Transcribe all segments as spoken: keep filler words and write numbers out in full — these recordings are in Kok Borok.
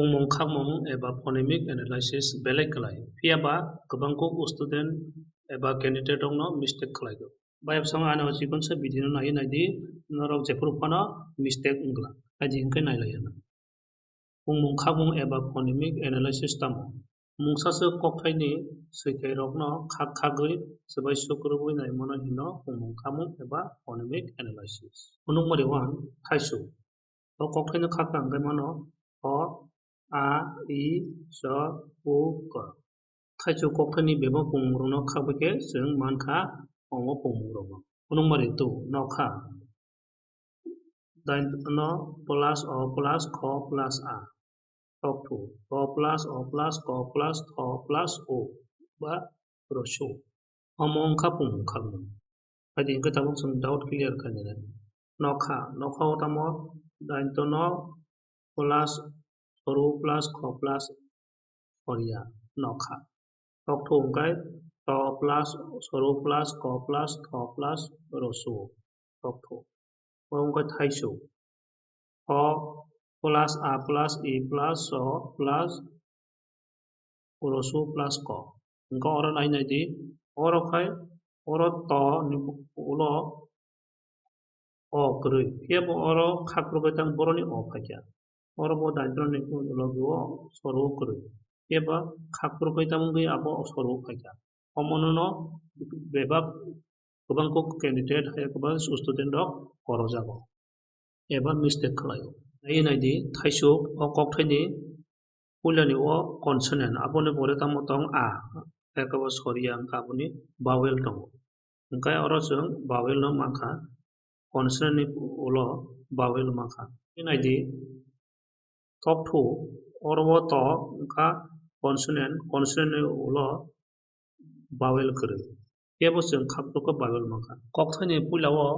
Pungmung khakmung eba phonemic analysis belai kwlai, phiya ba kwbang kuk student eba candidate rokno mistake khlai o. Bayapsong ano chikon sa video no nai naidi, norok jephuru phano mistake wngla, haidi hwnkhe nailai hwna. Pungmung khakmung eba phonemic analysis tamo? Mungsaswk kokthaini swithairokno khak khagwi swbai sukrubwi naimano hino pungmung khakmung eba phonemic analysis. Phunukmari one, thaisuk. O kokthaino khakha hwnkhe mano o, a, i, so, u, ko. Thaisuk kokthaini bebak pungmungrokno khakbai khe chwng mankha omo pungmungrokno. Phunukmari two, nokha. Daino plus o plus kho plus a. Tokthuk. To plus o plus ko plus tho plus o ba rosuk. Omo wngkha pungmung khakmung. Haidi hwnkhe tabuk chwng doubt clear khainai. Nokha. Nokha o tamo daino plus soru plus kho plus soria nokha. Tokthuk hwnkhe to plus soru plus ko plus tho plus rosuk. Tokthuk. Oro wngkha thaisuk. O plus a plus i plus so plus rosuk plus ko. Hwnkhe oro nai naidi, oro khai, oro to ni ulo o kwrwi. Phiya bo oro khak rwbai tang boroni o phaikha. Oro bo daino ni logi o soru kwrwi. Phiya bo khak rwbai tang wngwi abo soru phaikha. Omono no bebak kwbang kuk candidate hai kwbang student rok korojago eba mistake khlaio. Nai naidi, thaisuk o kokthaini puilani o consonant, aboni pore tamo tong a, ekabo soria wngkha, aboni vowel tongo. Hwnkhe oro chwng vowel no mankha, consonant ni ulo vowel mankha. Nai naidi, tokthuk, oro o to wngkha consonant, consonant ni ulo vowel kwrwi. Phiya bo chwng khak rwkha vowel mankha. Kokthaini puila o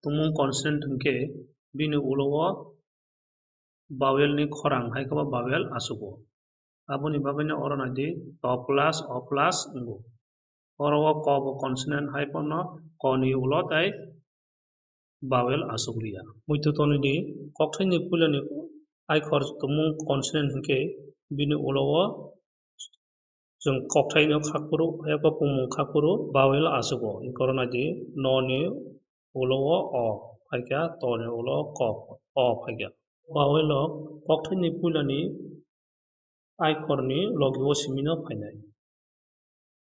tongmung consonant hwnkhe bini ulo o vowel ni khorang hai khe bo vowel achugo. Aboni bagwi no oro naidi to plus o plus wngo. Oro o ko bo consonant hai phano ko ni ulo tai vowel achuk liya. Muitu tonwi di, kokthaini puilani aikhor tongmung consonant hwnkhe bini ulo o chwng kokthaino khak phuru, eba pungmung khak phuru vowel achugo. Hwnkhe oro naidi, no ni ulo o o phaikha, to ni ulo o ko, o phaikha. Vowel o kokthaini puilani aikhorni logi o simi no phainai.